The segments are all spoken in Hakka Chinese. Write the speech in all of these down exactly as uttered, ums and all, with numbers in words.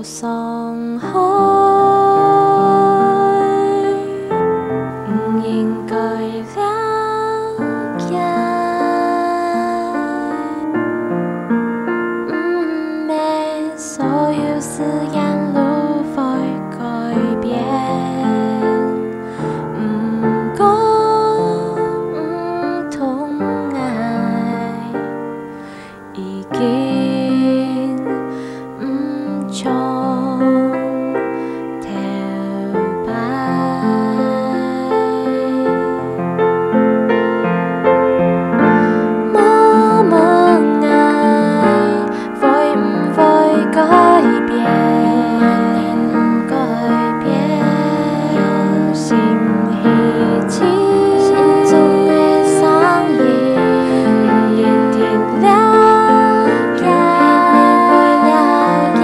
傷害，毋應該了解。毋係所有事情都會改變，毋過毋通愛。 已經毋像頭擺。默默愛會毋會改變？毋改變。用心去聽，心中的聲音，一定了解，一定會了解。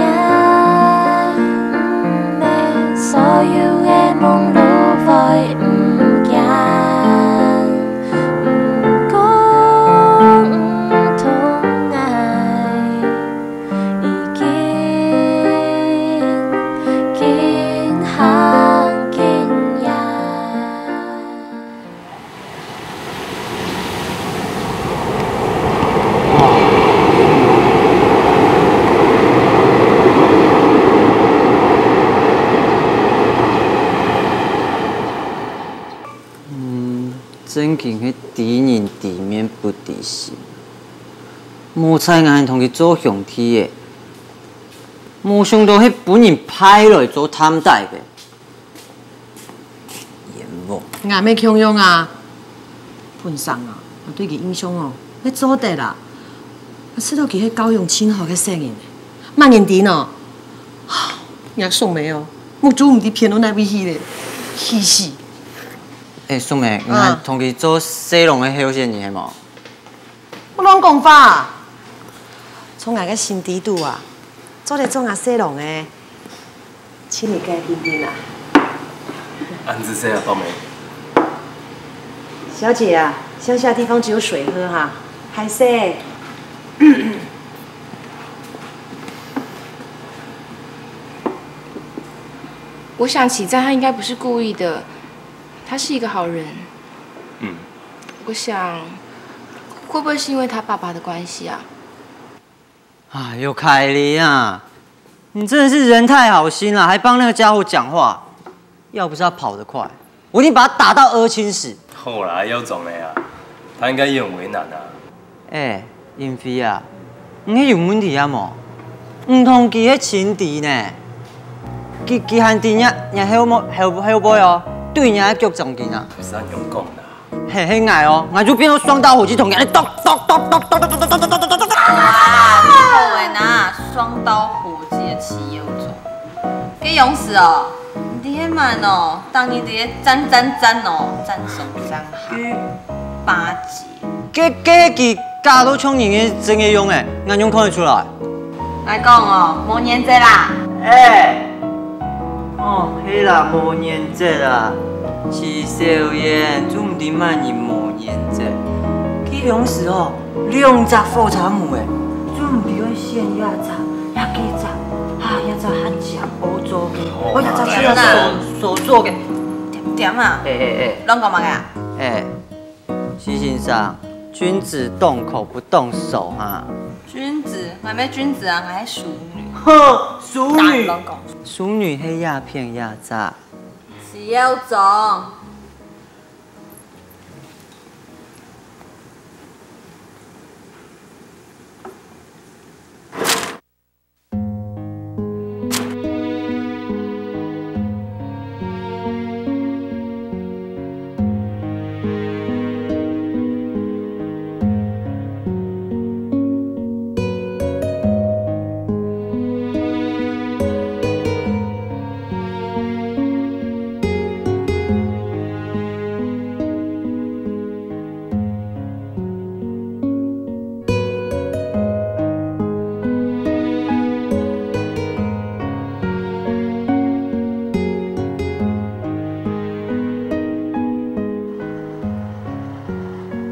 毋係所有的夢都會毋見，毋過毋通愛。 已經緊行緊遠。嗯，正經係知人知面不知心。 無彩𠊎還同佢做兄弟个，無想到係分人派來做探底个。冤枉！𠊎乜共樣啊！本成啊，𠊎對佢印象哦，乜做得啦。𠊎識到佢係教養盡好个細人，麼人知呢？若素梅哦，目珠毋知偏到哪位去咧，氣死！欸，素梅，你還同佢做細郎个候選人係無？ 莫亂講話！在𠊎个心底肚啊，做得做𠊎細郎个，盡你个幸運啊！恁仔細啊，寶妹。小姐啊，鄉下地方只有水喝哈，還是……我想啟正他應該不是故意的，他是一個好人。 嗯。我想，會不會是因為他爸爸的關係啊？哎喲，凱琳啊，你真的是人太好心了，還幫那個家伙講話。要不是他跑得快，我一定把他打到屙青屎。好啦，又怎麼樣？他應該也很為難啊。 欸，英菲啊，你係有問題啊無？毋通佢係情敵呢。佢，佢還在若，若後尾，後，後背哦，對若个腳掌筋啊。毋使恁樣講啦。嘿，係𠊎哦，𠊎就變做雙刀火箭同佢，咚咚咚咚咚咚咚咚咚咚咚咚咚。好誒啦，雙刀火箭的騎友種。該勇士哦，你係蠻哦，當你這些讚讚讚哦，讚上讚下，巴結。 該，該佢假到像人个真个樣誒，𠊎仰看得出來？𠊎講哦，無原則啦。欸，哦，係啦，無原則啦。徐小燕，做毋得罵人無原則。佢當時哦，兩隻火車模誒，做毋得愛選這隻，也該隻，啊，這隻還像我做个，哦，這隻就係所，所做个。點點啊，欸欸欸，亂講麼个啊？欸。 徐先生，君子動口不動手哈。君子，𠊎乜君子啊，𠊎係淑女。哼，淑女。淑女係這片這隻。徐校長。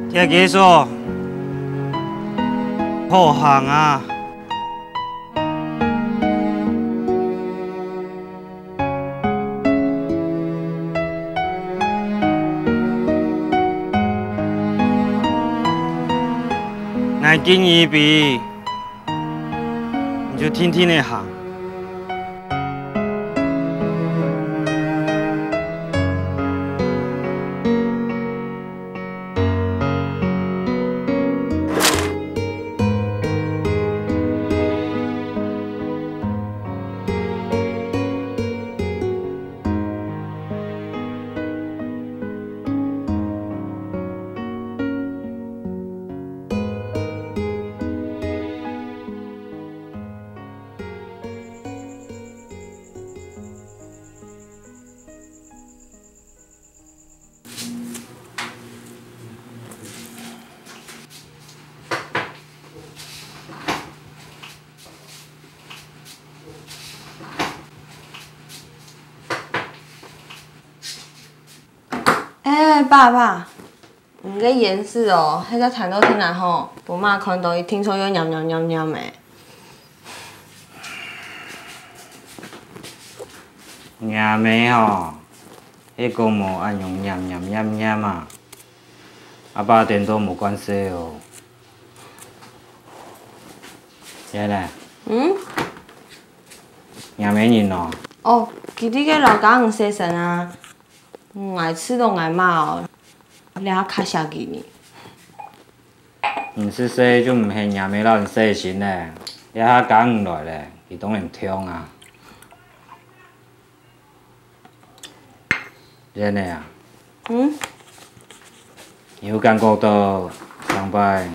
姐姐說，好行啊！敬你一杯，你就定定仔行。哎，爸爸，你个眼屎哦，還在彈到天來吼，分媽看到一定就又黏黏黏黏个。若姆吼，係講無恁樣黏黏黏黏啊，阿爸顛倒無慣勢哦。 姐呢？嗯？若姆人哦？哦，佢在該摎家人洗身啊。𠊎試著𠊎媽哦，這下較惜佢呢。你細細就毋係若姆摎你洗身咧，這下家人來咧，佢當然暢啊。 真个啊？嗯？你有感覺到上擺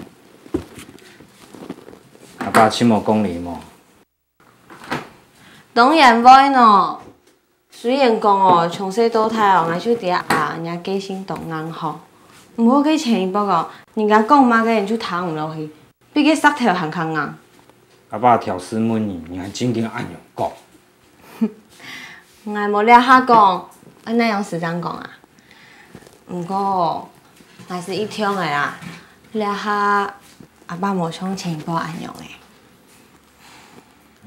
阿爸盡無講理無？當然會咯！雖然講哦，從細到大哦，𠊎就知阿爸若個性當硬吼。毋過該前一駁哦，人家講麼个你就聽毋落去，比該石頭還較硬。阿爸挑事問你，你還正經恁樣講？ 𠊎無這下講，愛哪央時正講啊？毋過，𠊎係一聽个啦，這下阿爸無像前一駁恁樣咧。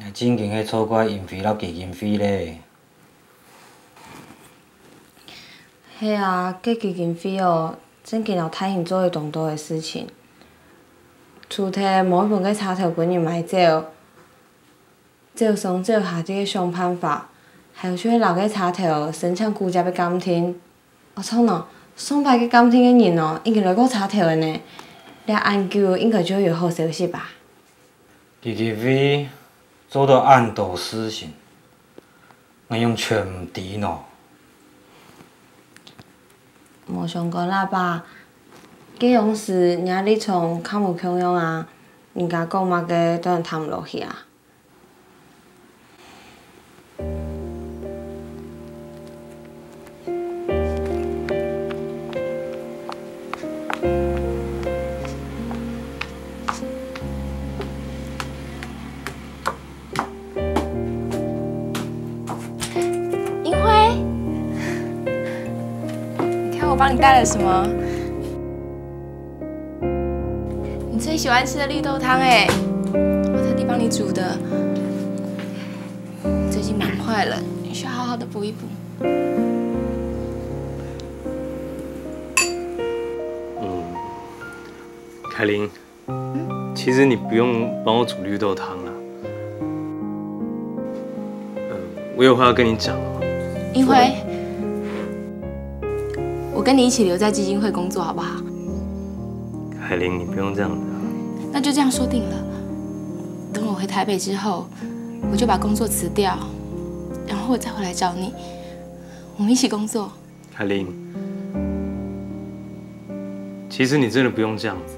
𠊎正經係錯怪英輝摎基金會咧。係啊，該基金會哦，正經摎大興做了當多个事情。除忒無分該車頭分人買走， 走上走下就係想辦法，還有就係摎該車頭申請估價个鑑定。哦，著呢，上擺該鑑定个人哦，已經來過車頭了呢。這恁久應該就有好消息吧？基金會做到恁多事情，𠊎仰全毋知呢？無相干啦吧，該央時若立場較無共樣啊，人家講麼个都聽毋落去啊。 英輝，你看我幫你帶了什麼？ 你最喜歡吃的綠豆湯欸，我特地幫你煮的。最近忙壞了，你需要好好的補一補。嗯，凯琳，其實你不用幫我煮綠豆湯啦。嗯，我有話要跟你講哦。英輝，我跟你一起留在基金會工作好不好？ 海玲，你不用這樣子啊。那就這樣說定了。等我回台北之後，我就把工作辭掉，然後我再回來找你，我們一起工作。海玲，其實你真的不用這樣子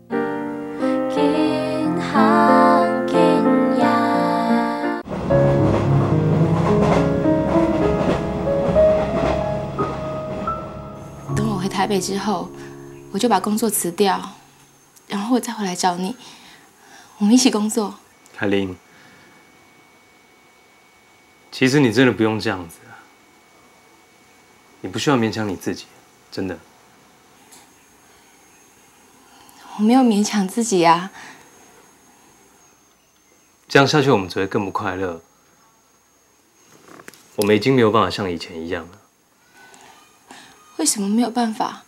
啊。緊行緊遠。等我回台北之後，我就把工作辭掉， 然後我再回來找你，我們一起工作。海玲，其實你真的不用這樣子啊，你不需要勉強你自己，真的。我沒有勉強自己啊。這樣下去，我們只會更不快樂。我們已經沒有辦法像以前一樣了。 為什麼沒有辦法？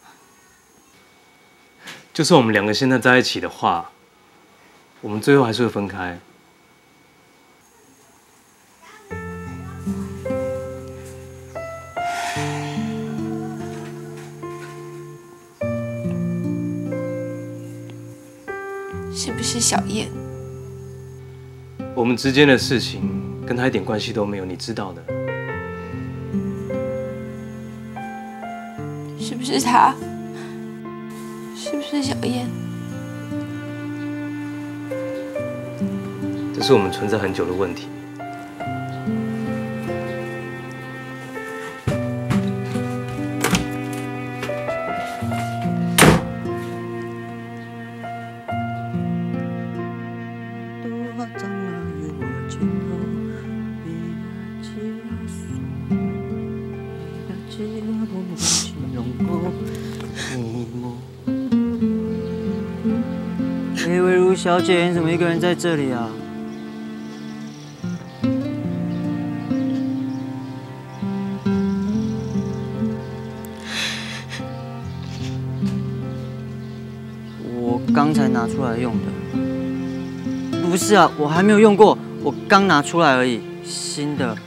就算我们两个现在在一起的话，我们最后还是会分开。是不是小燕？我们之间的事情跟他一点关系都没有，你知道的。是不是他？是不是小燕？这是我们存在很久的问题。哎，薇如小姐，你怎么一个人在这里啊？我刚才拿出来用的。不是啊，我还没有用过，我刚拿出来而已，新的。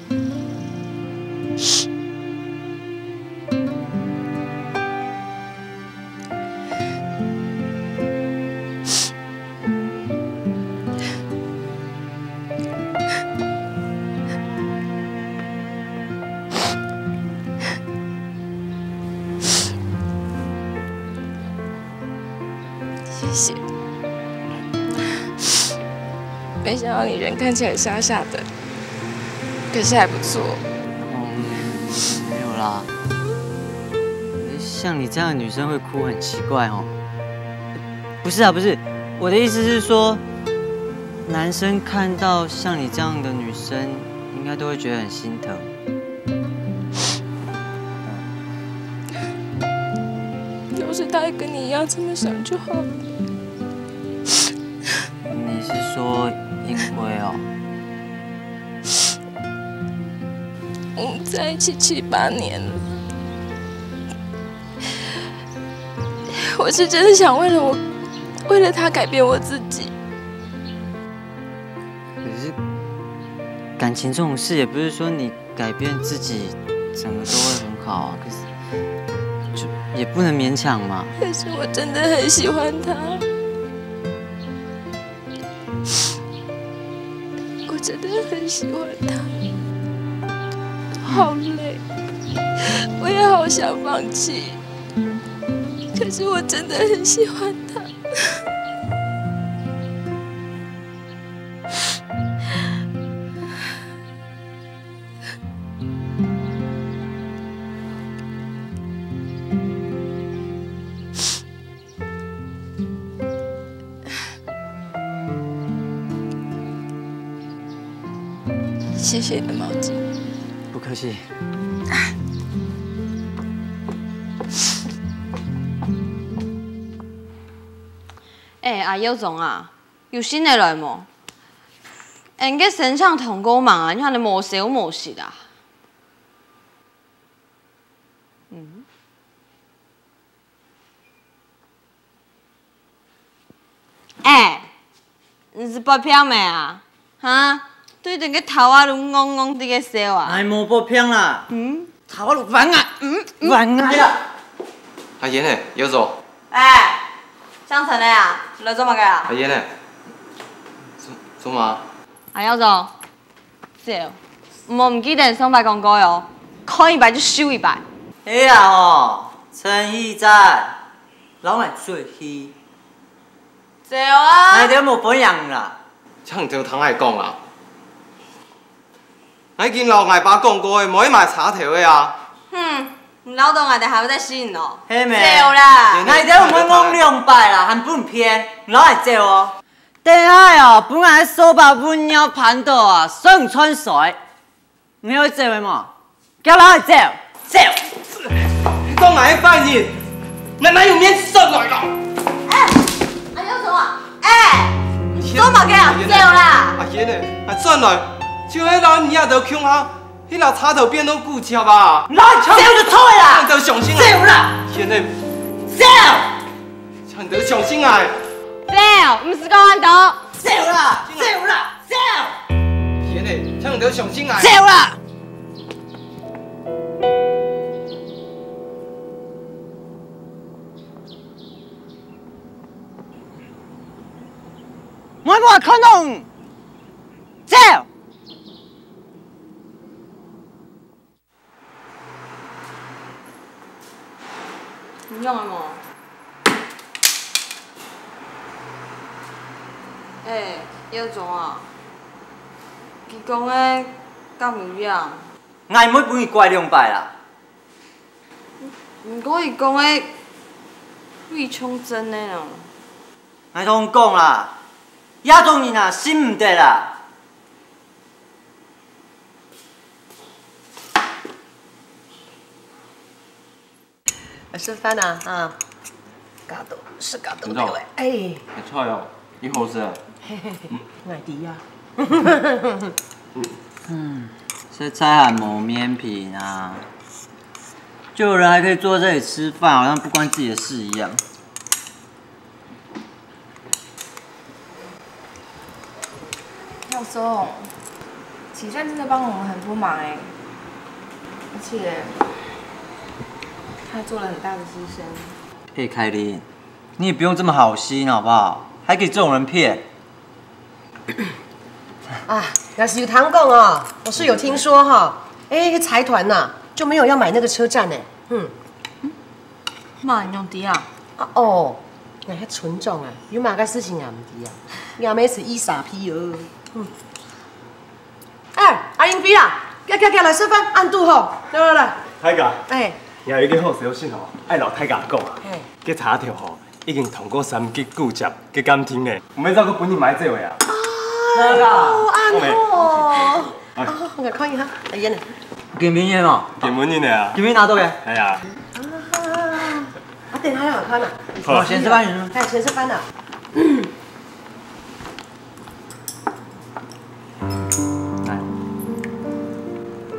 谢谢。没想到你人看起来傻傻的，可是还不错。嗯，没有啦。像你这样的女生会哭很奇怪哦。不是啊，不是，我的意思是说，男生看到像你这样的女生，应该都会觉得很心疼。要是他也跟你一样这么想就好了。你是说英辉哦？我们在一起七八年了，我是真的想为了我，为了他改变我自己。可是感情这种事，也不是说你改变自己，整个都会很好啊。可是就也不能勉强嘛。可是我真的很喜欢他。 我真的很喜欢他，好累，我也好想放弃，可是我真的很喜欢他。 谢谢你的毛巾。不客气。哎，阿耀宗啊，有新的來無？恁个生產通告忙啊，你還無消無息啊？嗯。 哎，你係發病無啊？哈？對等个頭啊，都戇戇在該笑啊？哎，無發病啦。嗯，頭啊，彎啊，嗯，彎啊啦。阿燕呢？耀宗。哎，上車了啊？來做麼个啊？阿燕呢？做做麼？哎，耀宗，走，毋好毋記得上擺講過哦，看一擺就收一擺。係啊吼，陳義展，摎𠊎出去。 走啊！你兜無分人啦！像你兜聽𠊎講啊！𠊎已經摎𠊎爸講過个，無愛買車頭个啊！哼，你恅著𠊎兜還會再信哦？係咩？走啦！你兜毋會戇兩擺啦，還分騙，摎𠊎走哦！等下哦，分𠊎掃把摎尿盤倒啊，算你串衰！ 你會走个無？叫老弟走！走！你當𠊎係犯人，你哪有面轉來啦？哎，阿耀宗啊，哎，你做麼个啊？走啦！阿燕呢，𠊎轉來，就係摎你兜共下，去摎車頭變做牯車啊！老弟走就著啦！你兜相信啊！走啦！阿燕呢？走！請你相信𠊎。走，毋使講恁多。走啦，走啦，走！天呢，請你相信𠊎。走啦！莫無看到！走！ 你用了無？欸，葉總啊，佢講个敢有影？𠊎毋會分你拐兩擺啦。毋過佢講个非常真个哦。𠊎同你講啦，這種人啊，信毋得啦。 來食飯啊，啊，加多，食加多點仔。哎，你知道，哎，你好食啊。𠊎知啊。嗯，食菜還無面皮啊，就有人還可以坐這裡吃飯，好像不關自己的事一樣。 耀松，啟善真的幫我們很多忙欸，而且他做了很大的犧牲。嘿，凱琳，你也不用這麼好心好不好？還給這種人騙。啊，要是有聽講哦，我是有聽說哈，哎，那個財團呐，就沒有要買那個車站欸，嗯。 嘛，你仰知啊？啊哦，𠊎係村長啊，有麼个事情也毋知啊，𠊎乜係一傻皮哦。嗯。哎，阿英飛啊，遽遽遽來食飯，恁堵好，來來來。大家，哎，𠊎有一個好消息吼，愛摎大家講啊，哎，該車頭吼，已經通過三級估價个鑑定咧，毋會再過分人買走个啊。哎喲，恁好哦。 啊，𠊎看一下，阿英呢？今晡日哦？今晡日呢啊？今晡日拿到个。哎呀。啊，啊，等下要看啊。好，先食飯先。哎，先食飯啊。來。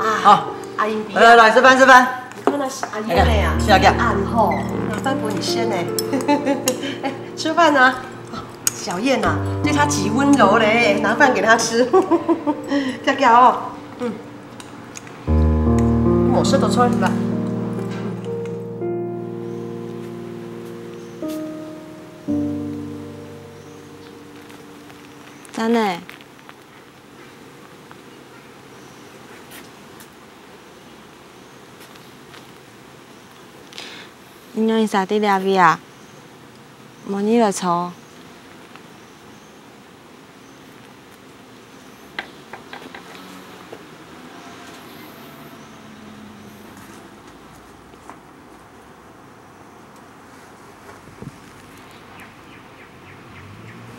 啊，好。阿英比啊。來來來，食飯食飯。你看那是阿英的啊，哎呀，是啊，是啊。恁好，拿飯分你先呢。哎，吃飯啊。 小燕啊，對他幾溫柔嘞，拿飯給他吃。佳佳哦，嗯，我食到出來吧。真的。 你仰會煞在這位啊？無你來坐。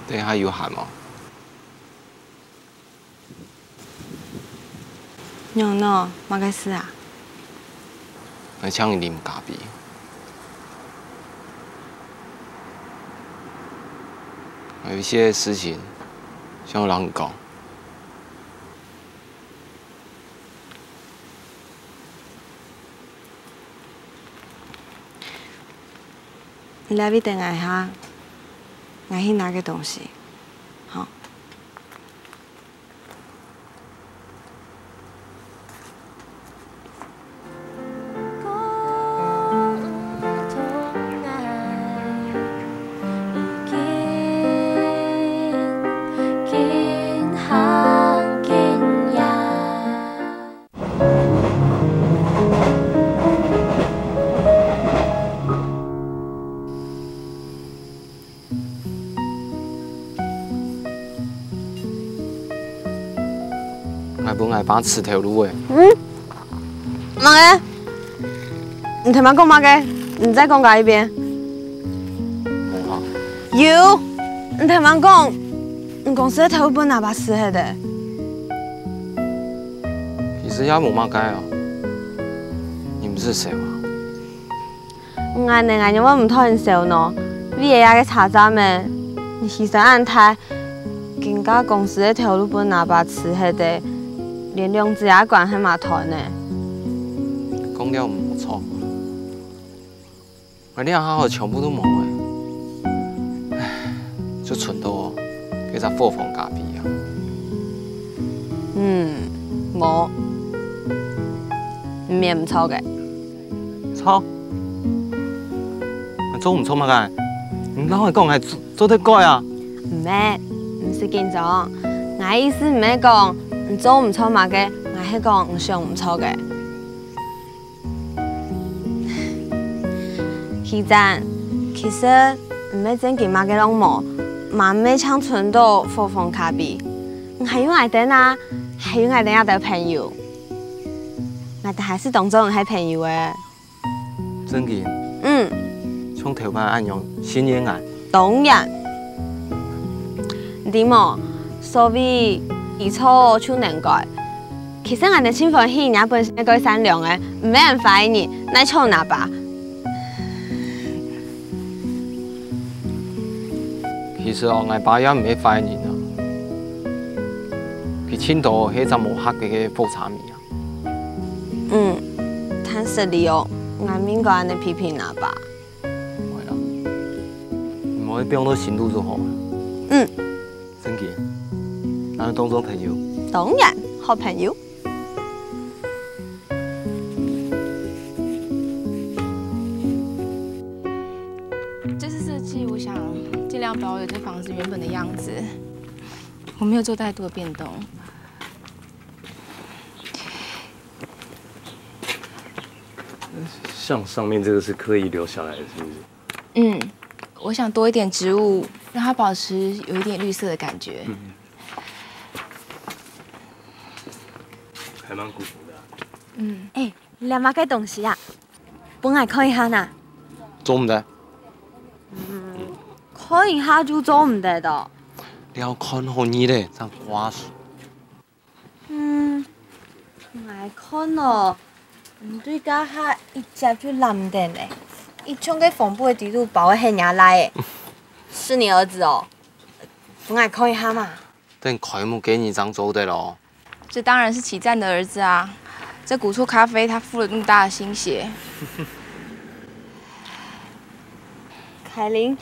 等下有閒無？ 仰呢？麼个事啊？𠊎請你啉咖啡。𠊎有一些事情想摎你講。 你來這位等𠊎一下，𠊎去拿個東西，好。𠊎分𠊎爸辭頭路欸。嗯？麼个？你聽𠊎講麼个？你再講過一遍。無啊。有，你聽𠊎講，你公司个頭路分阿爸辭忒咧。 其實也無麼个啊，你毋使愁啊。𠊎呢，𠊎仰會毋討人愁呢？為了這個車站仔，你犧牲恁大，今下公司个頭路分阿爸辭忒咧，連兩子爺關係嘛斷咧。講了無錯。 𠊎這下好全部都無欸。就賰到該隻伙房隔壁啊。嗯，無，毋免毋著个。著？𠊎做毋著麼个？你摎𠊎講，𠊎做做得改啊！毋係，毋使緊張。𠊎意思毋係講你做毋著麼个，𠊎係講你想毋著个。 奇珍，其實毋係正經麼个攏無，嘛毋係淨賰到伙房隔壁。你還有𠊎兜啊，還有𠊎兜這兜朋友。𠊎兜還係當做你係朋友个。正經？嗯。像頭擺恁樣信任𠊎？當然。你知無？所謂知錯就能改。 其實𠊎兜盡歡喜你本身係个善良个，毋係恁壞人，哪像𠊎爸。其實哦，𠊎爸也毋係壞人啊，佢盡多係隻無合格个火車尾啊。嗯，但係你哦，𠊎毋應該恁樣批評𠊎爸。 毋會啦，你莫放到心肚就好。嗯。正經，𠊎兜當做朋友。當然，好朋友。這次設計，我想盡量保留這房子原本的樣子，我沒有做太多的變動。 像上面這個是刻意留下來的，是不是？嗯，我想多一點植物，讓它保持有一點綠色的感覺。嗯。還蠻古樸的啊。嗯。欸，你這麼个東西啊？分𠊎看一下吶。做毋得。嗯，看一下就做毋得哦。你愛看好你咧，正掛手。 嗯，𠊎看哦，你對該下一接就攬等咧，一張个紅布个底肚包个係若倈仔，是你兒子哦？分𠊎看一下嘛。等開幕該日正做得咯。這當然是奇讚的兒子啊，這古厝咖啡他付了那麼大的心血。 凱琳，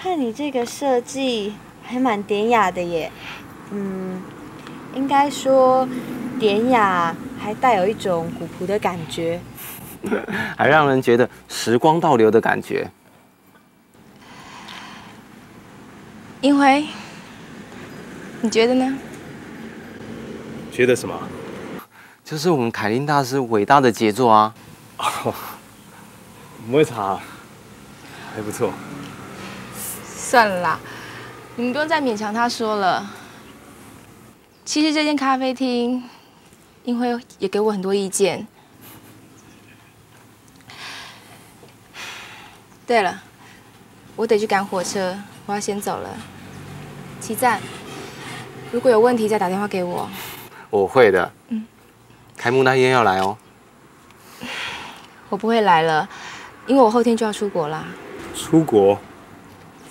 看你這個設計還蠻典雅的耶。嗯，應該說典雅，還帶有一種古樸的感覺。還讓人覺得時光倒流的感覺。英輝，你覺得呢？覺得什麼？ 就是我們凱琳大師偉大的傑作啊。哦，毋會差，還不錯。算了啦，你們不用再勉強他說了。其實這間咖啡廳，英輝也給我很多意見。 對了，我得去趕火車，我要先走了。奇讚，如果有問題再打電話給我。我會的。嗯。開幕那天要來哦。我不會來了，因為我後天就要出國啦。出國？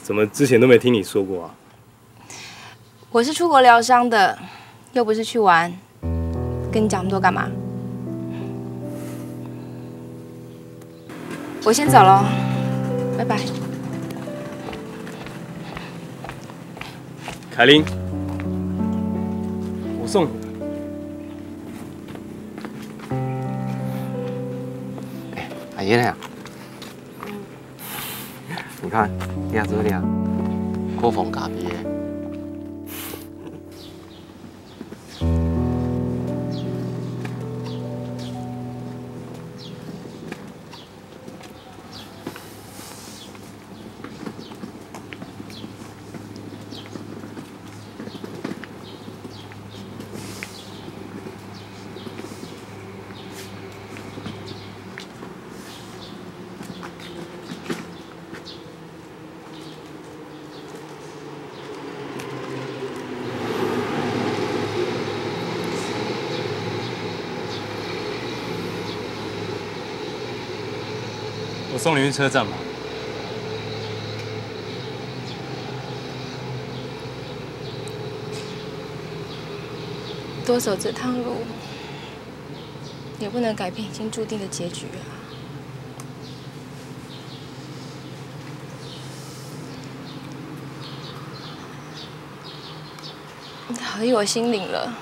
怎麼之前都沒聽你說過啊？ 我是出國療傷的，又不是去玩。跟你講那麼多幹嘛？我先走了，拜拜。凱琳，我送你。哎，阿燕啊， 你看，這就係啊，伙房隔壁个。 我送你去車站吧。多走這趟路，也不能改變已經注定的結局啊。你逃离我心灵了。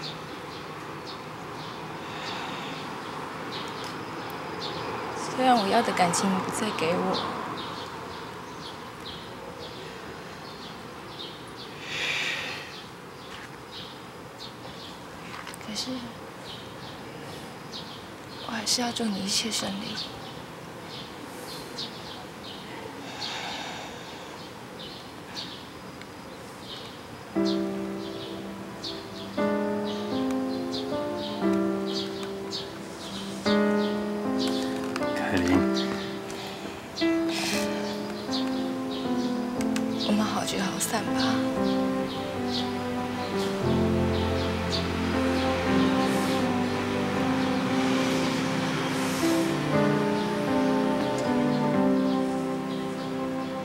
虽然我要的感情你不再给我，可是我还是要祝你一切顺利。 凯琳，我们好聚好散吧。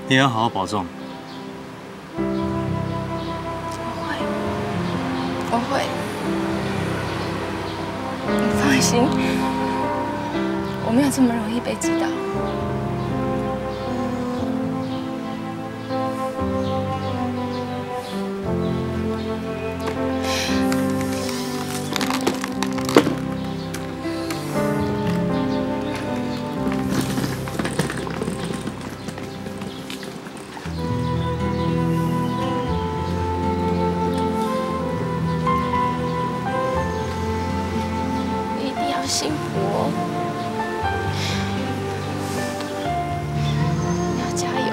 你要好好保重。 我会，我会。你放心，我没有这么容易被击倒。你一定要幸福哦！你要加油！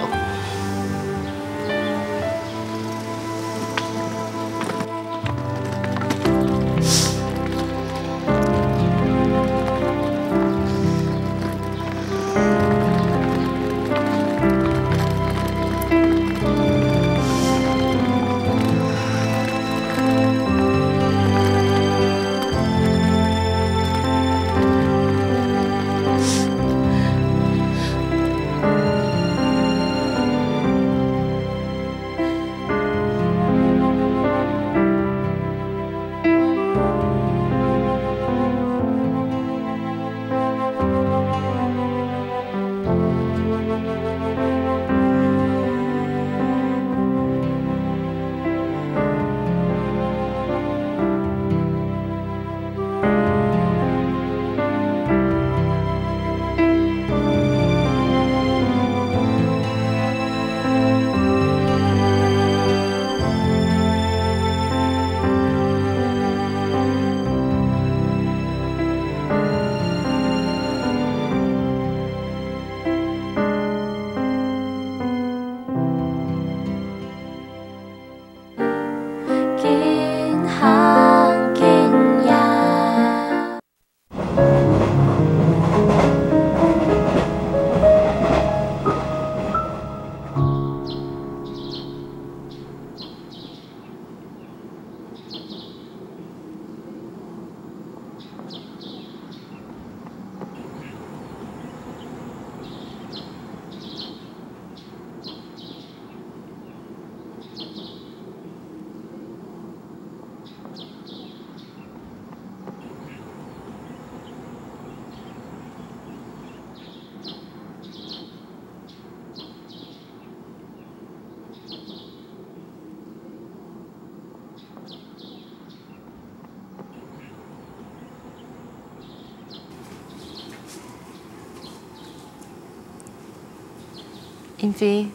英菲，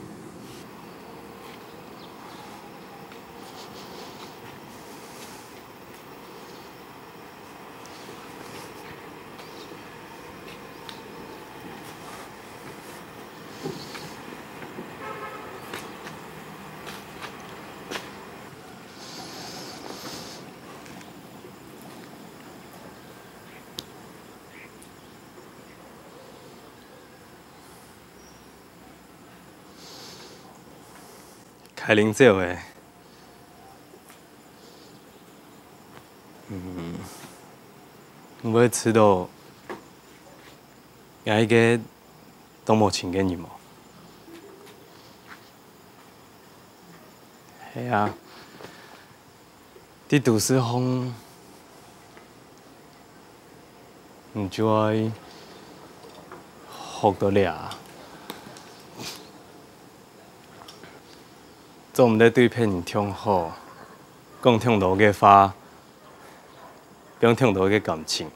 凯琳走咧。嗯，你會知道，𠊎一個當無情个人無？係啊。 在都市項，你就愛學到這啊，做毋得對別人忒好，講當多个話，放當多个感情。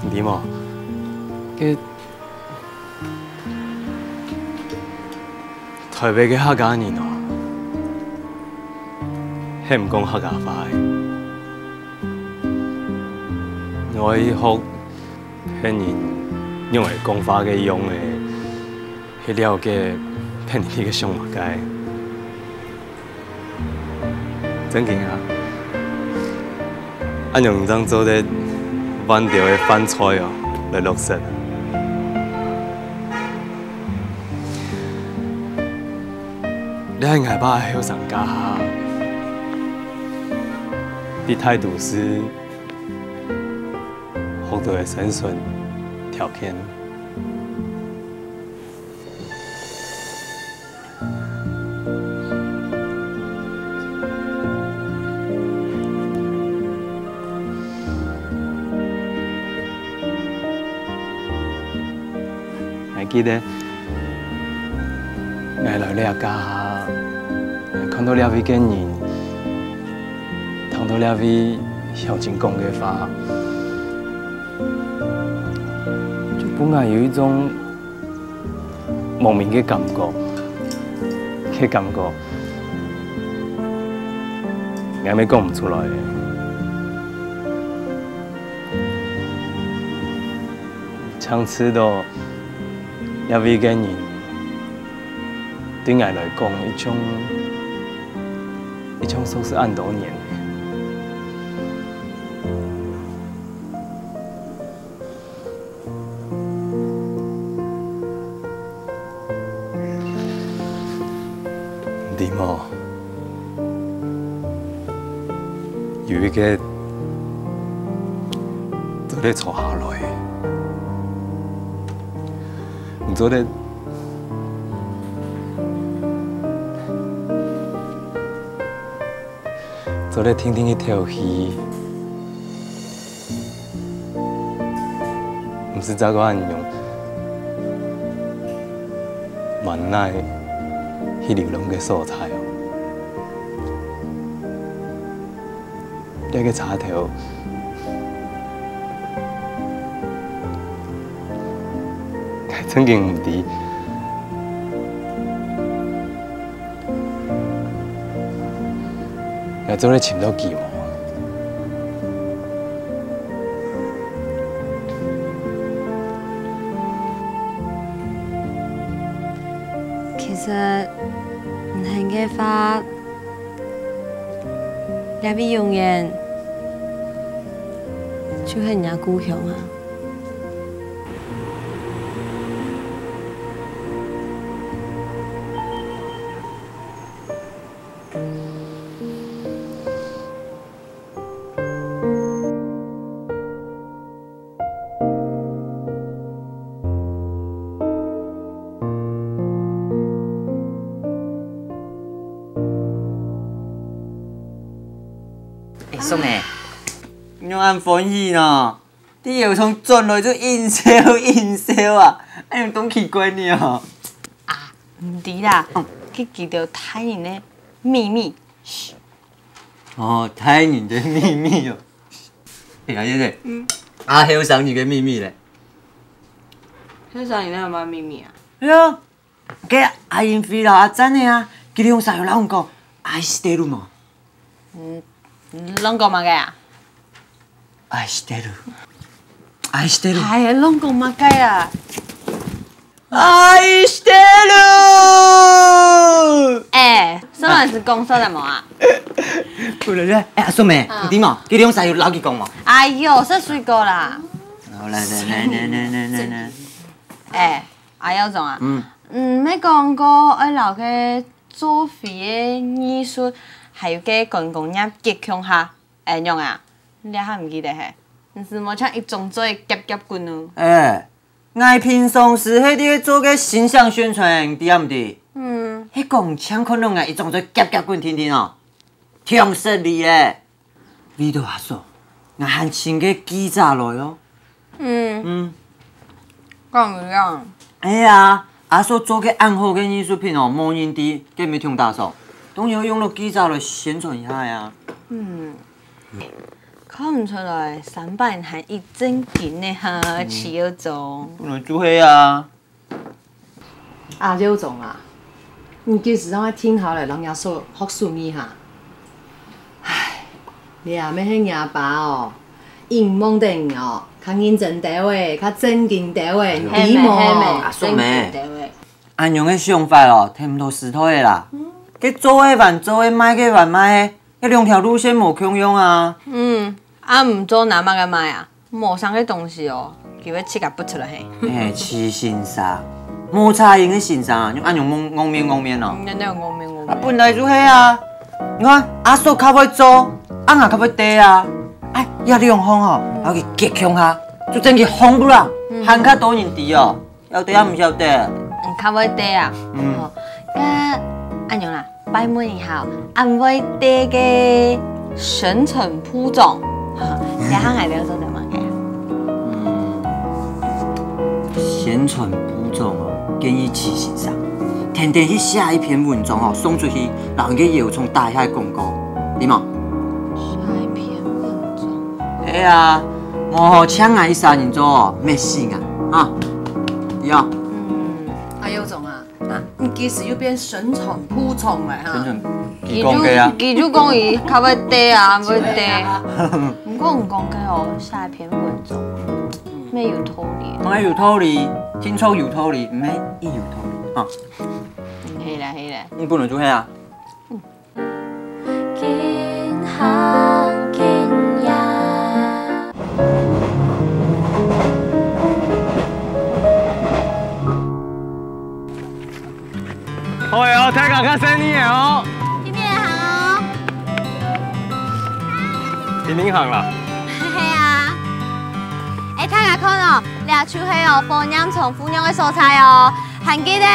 你知無？該台北个客家人哦，係毋講客家話个。𠊎愛學別人仰仔講話个樣仔，去了解別人个想麼个。 正經啊，恁樣正做得萬條个飯菜哦，來落實。這係𠊎爸後生該下，在大都市學到个生存條件。 𠊎記得，𠊎來這家下，看到這位个人，聽到這位鄉親講个話，就分𠊎有一種 莫名个感覺，个感覺，𠊎乜講毋出來。像知到這位个人，對𠊎來講，一種，一種熟識恁多年。 你知無？有一个做得坐下來，你做得，做得定定去敨氣。 毋使再過恁樣滿哪去流浪个所在哦。這个車頭，𠊎正經毋知，𠊎做得尋到佢無？ 其實，毋係个話，這位永遠就係人家故鄉啊。 欸，叔仔，你仰恁歡喜呢？你有從轉來就應笑應笑啊，恁樣當奇怪呢哦。啊，毋知啦，該佢兜大人个秘密。 哦，大人个秘密哦。哎呀，姐姐，嗯。啊，後生人个秘密咧？後生人哪有麼秘密啊？哎呀，該阿英輝摎阿珍个啊，佢兩儕有摎你講，愛してる無？嗯，摎你講麼个啊？愛してる。愛してる。哎呀，摎你講麼个啊？ 愛してる！哎，上來是講出來無啊？過來，來，哎，阿叔妹，嗯。你知無？佢兩儕有摎佢講無？哎喲，食水果啦。好，來，來，來。哎，阿耀總啊，嗯。嗯，你講過愛摎該做戲个藝術，還有該觀光業結共下，哎，仰啊？你還毋記得嘿？你係無像一張嘴夾夾滾哦？哎， 𠊎平常時係在做个形象宣傳，知毋知？嗯。係講淨看著𠊎一張嘴夾夾滾定定哦，忒失禮咧。為著阿叔，𠊎還請个記者來哦。嗯。嗯。講一樣。哎呀，阿叔做个恁好个藝術品哦，無人知，該毋係忒打爽，當然愛用到記者來宣傳一下呀。嗯，看毋出來，三伯還一正經呢哈，徐耀宗。本來就係啊。阿耀宗啊，你幾時正愛停下來，讓阿叔學手藝哈？ 唉，你也毋係若爸哦，仰望等你哦，較認真兜仔，較正經兜仔，你知無？係咩，係咩，阿叔咩？正經兜仔。恁樣个想法哦，跈毋著時代个啦。該做个還做个，賣个還賣个，這兩條路線無共樣啊。嗯，啊毋做拿麼个賣啊？ 無相个東西哦，佢會自家拔出來嘿。欸，徐先生，無差異个先生啊，用恁樣戇戇面戇面哦。嗯，哪有戇面戇面？啊，本來就係啊。你看，阿叔較會做，啊𠊎較會戴啊。哎，這兩項吼，愛去結共下，就真个紅不啦，還較多人知哦。 曉得啊，毋曉得？嗯，較會戴啊。嗯。吼，該恁樣啦，拜問一下哦，恁會戴个宣傳部長，這下𠊎兜做得麼个啊？嗯，宣傳部長哦，建議徐先生，天天去寫一篇文章哦，送出去，摎你个藥廠打一下廣告，對無？寫一篇文章。係啊，無好請𠊎一儕人做哦，滅性啊，啊，對啊。嗯。 阿耀宗啊，啊，你幾時又變宣傳部長了哈？宣傳，佢講个啊。佢就，佢就講佢較會戴啊，會戴。毋過你講个哦，寫一篇文章，嗯，乜有道理。乜有道理，聽說有道理，毋係一有道理，哈。嗯，係啦，係啦。你本來就係啊。 緊行緊遠。好个哦，大家較細膩个哦。去邊行哦？去邊行啦？係啊。欸，大家看哦，這就係哦，火焰叢富娘个所在哦，還記得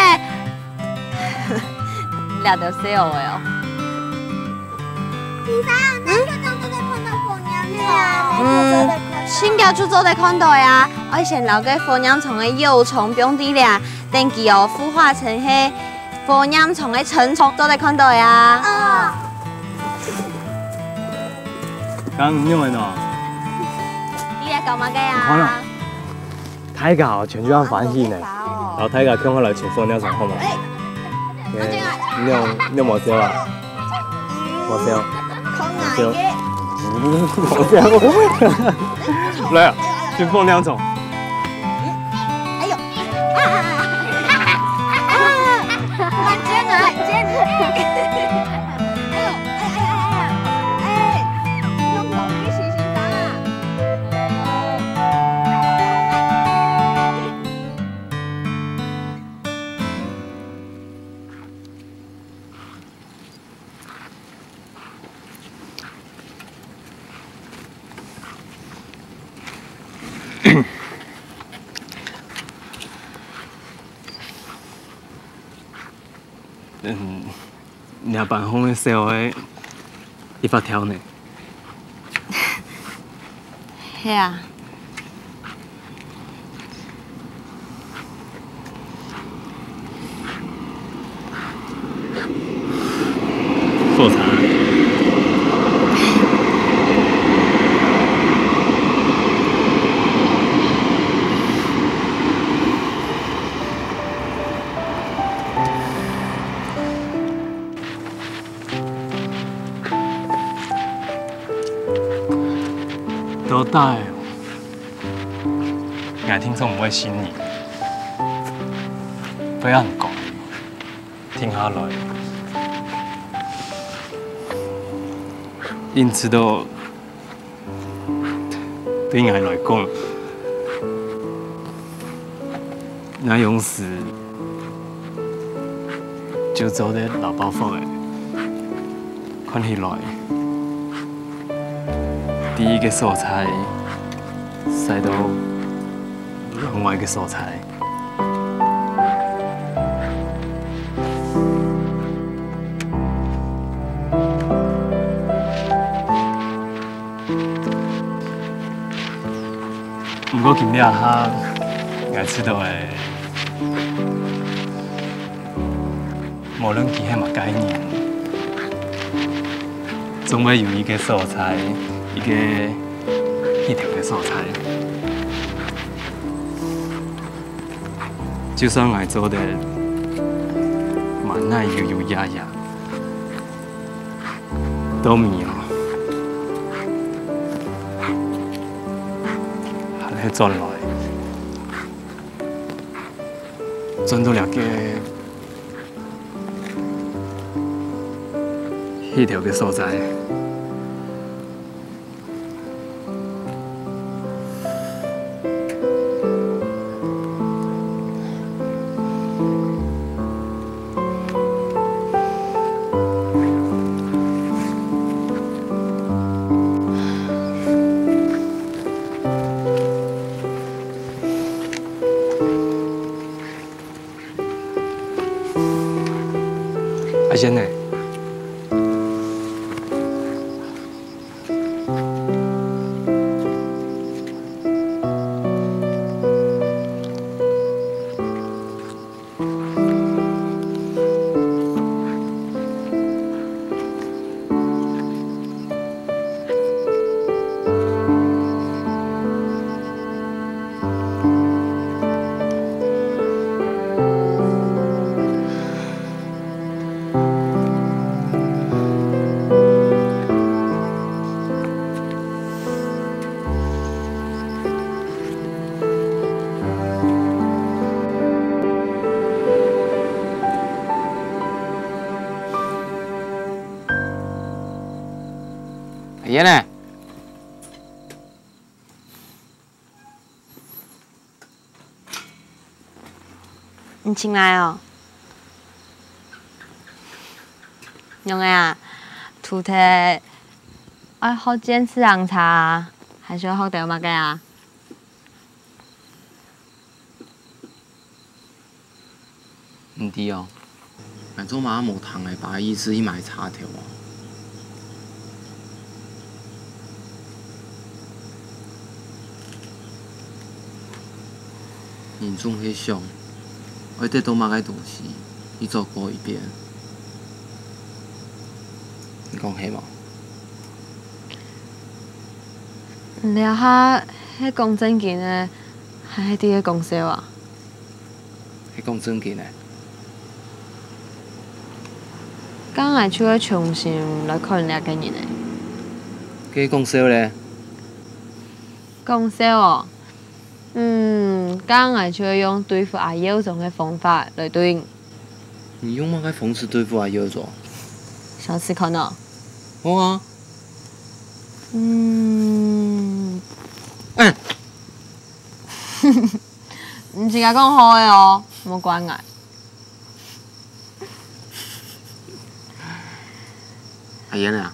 這兜細孲仔哦。先生，該就做得看到火焰叢。嗯，盡遽就做得看到呀。愛先摎該火焰叢个幼蟲放在這，等佢哦孵化成係火焰叢个成蟲，做得看到呀。哦。剛剛你用的喏。你來搞麼个呀？看了。 大家哦，全部恁歡喜呢。好，大家共下來尋火焰叢好無？欸，你用，你用無笑啊？無笑。無笑。無笑。來啊，尋火焰叢。哎喲！啊！啊！啊！啊！ 哎，哎，哎，哎，哎，哎，用手机洗洗手啊。嗯，若班項个小个一發條呢？係啊。 火柴。到底，𠊎定著毋會信你。對恁講，停下來，因為知道對𠊎來講， 若樣時就做得摎包袱仔，看起來，第一个所在徙到另外一个所在。 毋過今這下，𠊎知道个，無論佢係麼个人，總會有一個所在，一個歇頭个所在。就算𠊎做得滿哪吂吂壓壓，到尾哦，還係轉來，轉到這個 歇頭个所在。阿賢呢？ 阿燕呢？ 你進來哦。仰仔啊？讀冊愛學電自行車啊，還係愛學兜麼个啊？毋知哦。 𠊎做麼个無聽𠊎爸个意思去買車頭啊？人總係想，愛得到麼个東西，去做過一遍。你講係無？你這下係講正經个，還係在該講笑啊？ 係講正經个。該𠊎就愛重新來看這個人呢。該講笑咧？講笑哦。嗯，該𠊎就愛用對付阿耀宗个方法來對你。你用麼个方式對付阿耀宗？想試看哦。好啊。嗯。嗯。 你自家講好个哦，莫管𠊎。阿燕啊，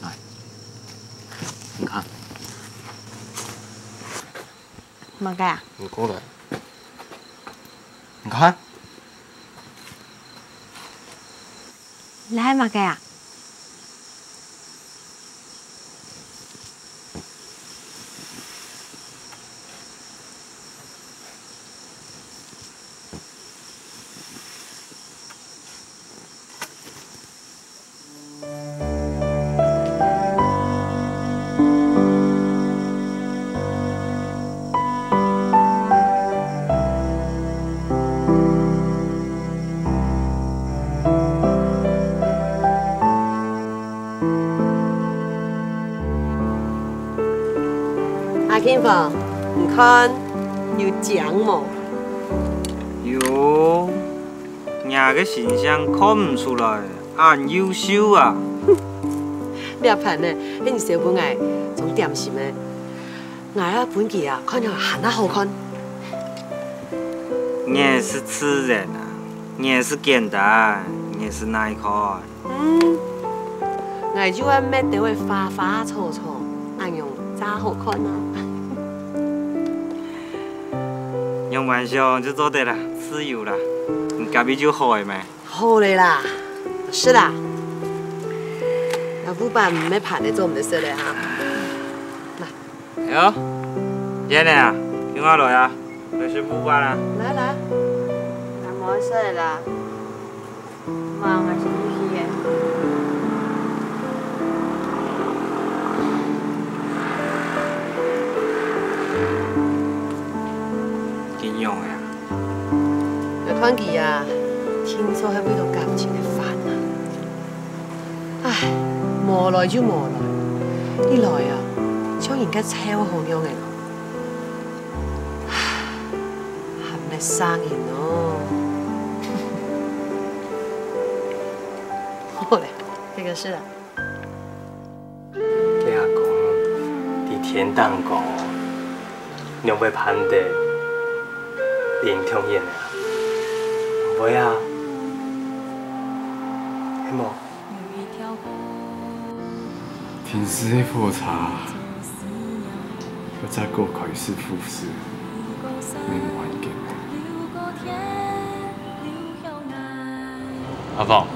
來，你看。麼个啊？你過來。你看。這係麼个啊？ 阿金芳，你看，有靚無？有，若个形象看毋出來，恁優秀啊！這盤呢，係你燒分𠊎做點心个。 𠊎啊，分佢啊，看了還較好看。你係自然啊，你係簡單，你係耐看。嗯，𠊎就愛搣兜仔花花草草，恁樣正好看啊。仰般想就做得啦，自由啦，你合意就好个咩？ 好了啦，食啦。啊，烏粄毋係盤仔做毋得食了哈。來。哎喲，燕仔啊，跈𠊎來啊，來食烏粄啊。來來，𠊎無愛食了啦。嘛，𠊎先去去咧。仰仔啊？愛看佢啊，定著係為著感情个煩惱。唉，無來就無來，一來啊，像人家臭好樣个咯。唉，還吂生人哦。好咧，這個是啊。 該阿公，在天頂高，仰會盼得恁痛遠啊？毋會啊，係無？停駛个火車，愛再過開一次復駛，乜無恁簡單。 阿芳。